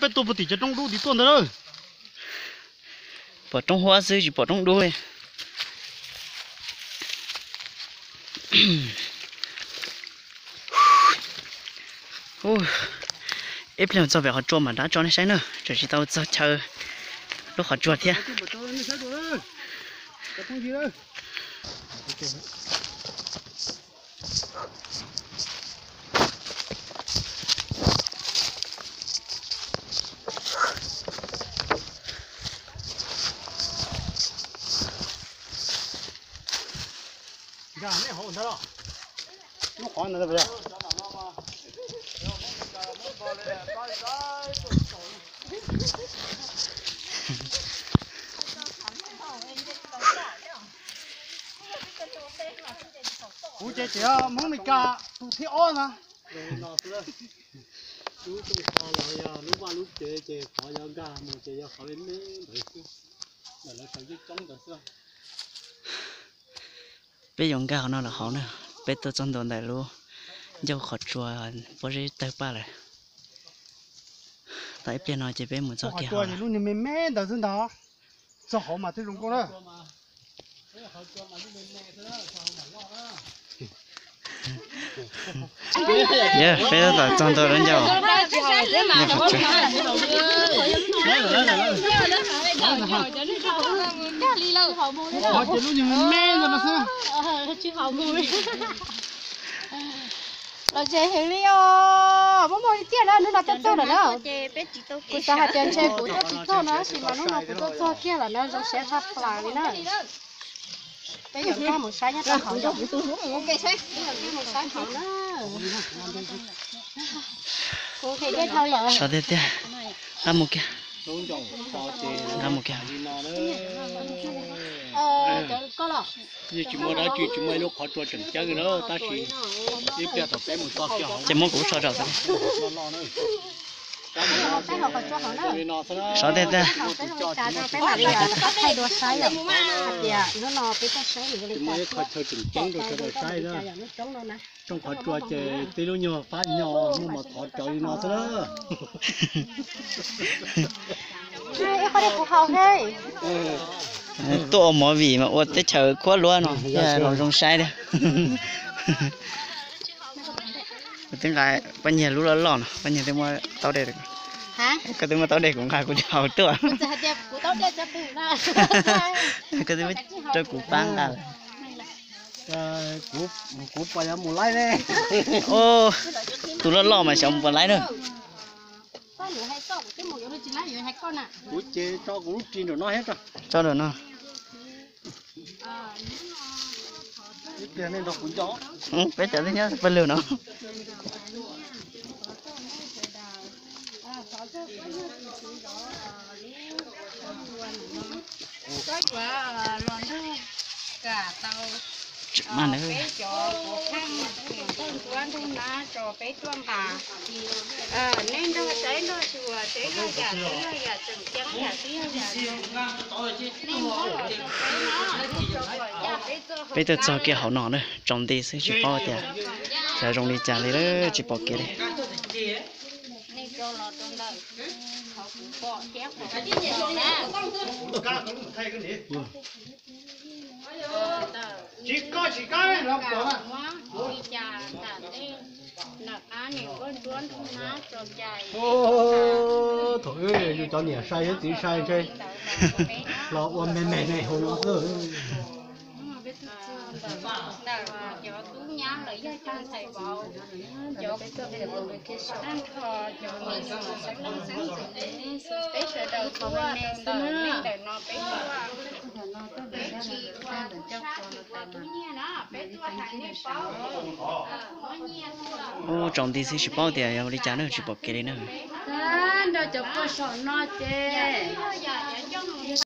Peb tuaj puag tim cov roob dub tim tuaj ntawd lawm. Pom roob huab xwb tsis pom roob dub li. Ib pliag txog pem qhov tsua mam rov tso nej saib na, tseem tsis tau txog chaw lub qhov tsua thiab. Nkag nej hauv ntawd los? Lub qhov ntawd. Kuv ces tseem Hmoob Meskas tus thib ob na. Lub rooj qhov los yog lub vaj lub tsev ces qhov yuav nkag mus ces yog qhov me me ntawd xwb, ntawm lawv sawv coob coob ntawd xwb. Peb yuav nkag qhov no los hauv na, peb tuaj txog ntua ntawm lub ncauj qhov tsua pob zeb tawg paj lawm. Tau ib pliag no ces peb mus txog kiag hauv. Lub niag me me ntawd xwb ntag, txog hauv mas thiaj zoo nkauj na. Yog peb tab tom txog ntua lub ncauj. Los ze heev li os, muaj muaj li tiag na, hnub no tuaj txog lawm na. Kuv xav hais tias ntshe kuv tuaj tsis txog no tab sis mas hnub no kuv tuaj txog kiag lawm na, zoo siab tshaj plaws li na. Peb yuav nkag mus saib nyob rau hauv, peb yuav nkag mus saib hauv na. Kuv nqhis dej dhau lawm. Sov tiag tiag, nqa mus kiag. Nqa mus kiag. Yeej tsis muaj dab tsi, tsis muaj ib lub qhov tsua tseem ceeb na, tab sis ib pliag thaum peb mus txog kiag hauv ces muab kuv so rau. Sov tiag tiag. Tsis muaj ib qhov chaw tseem ceeb rau sawv daws saib na. Tsoo qhov tsua ces tib lub nyuag fab nyog muaj mos thov rawv li no xwb na. Tuaj ua movie mas ua teb chaws khuab luab no thiaj los zoo saib thiab. Kuv twb nqa paj nyiag lub loj loj no, paj nyiag twb muab taub dej, koj twb muab taub dej kuv nqa kuv cov hauv tuaj. Koj twb muab rau kuv pab nqa lawm. Kuv puas yuav mus laib ne? Tus loj loj mas xyov mus puas laib na. Kuv ces tso kuv lub ris nraum no thiab tso. Tso nraum no. Peb cov twb nyob pawg lug no. Tseem mas na. Peb tuaj txog kiag hauv no na, tsaus nti xwb tsis paub tias xyov zoo li cas li, tsis pom kev li. Thaum wb yus cov niam sai thiab txiv sai ntshe los ua me me me hauv no xwb. Ub, tsaus nti xwb tsis paub tias yog li cas na, tsis pom kev li na. Nrog cov poj saum no ces